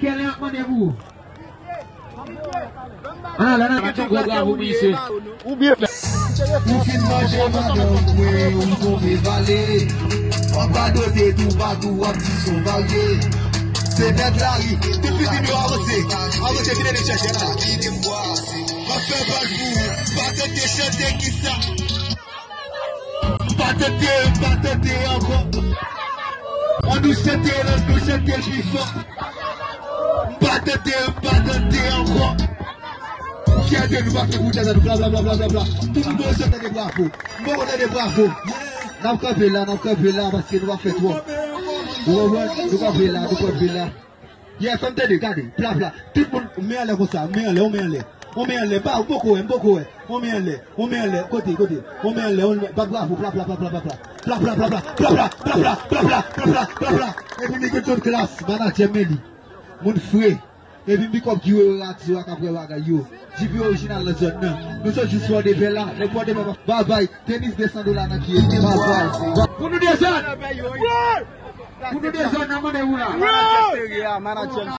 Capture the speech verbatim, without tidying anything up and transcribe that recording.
Kèlè ap mande pou ou. Ann ale, ann ale, bat yon gwo bravo pou misye. Ou byen fè. Ou fin manje madanm mwen, ou tonbe vale. W ap radote toupatou, w ap di son varye. Se bèt lari, tout pitit yo avanse. Avanse, vin ede chèche la. Kite m pase. M ap fè bal pou ou. Pa tande chante kisa. M pa tande, m pa tande ankò. Ann nou chante, ann nou chante pi fò. M pa tande, m pa tande ankò. Fyète nou pa fè pou tèt nou, bla, bla, bla, bla, bla, bla. Tout moun bezwen tande bravo. M poko tande bravo. N ap kanpe la, n ap kanpe la, paske nou pa fè twòp. Ou konprann? Nou kanpe la, nou kanpe la. Yeah, fè m tande, gade, pla, pla. Tout moun, men anlè konsa, men anlè, on men anlè. On men anlè, pa, m poko wè, m poko wè. On men anlè, on men anlè, kote, kote. On men anlè, on men, bat bravo, pla, pla, pla, pla, pla, pla. Pla, pla, pla, pla, pla, pla, pla, pla, pla, pla, pla, pla, pla. Epi Miguel John Class, manadjè Melly. Moun fre. Epi Big Up ki wè radyo ak apre bagay yo. J P orijinal nan zòn nan. Nou sot jis fò de pè la, nèg fò de pè pa. Babay, tenis de san dola nan pye. Babay. Pou nou dezòd! Pou nou dezòd, n ap mande ou la. Manadjè serye a, manadjè.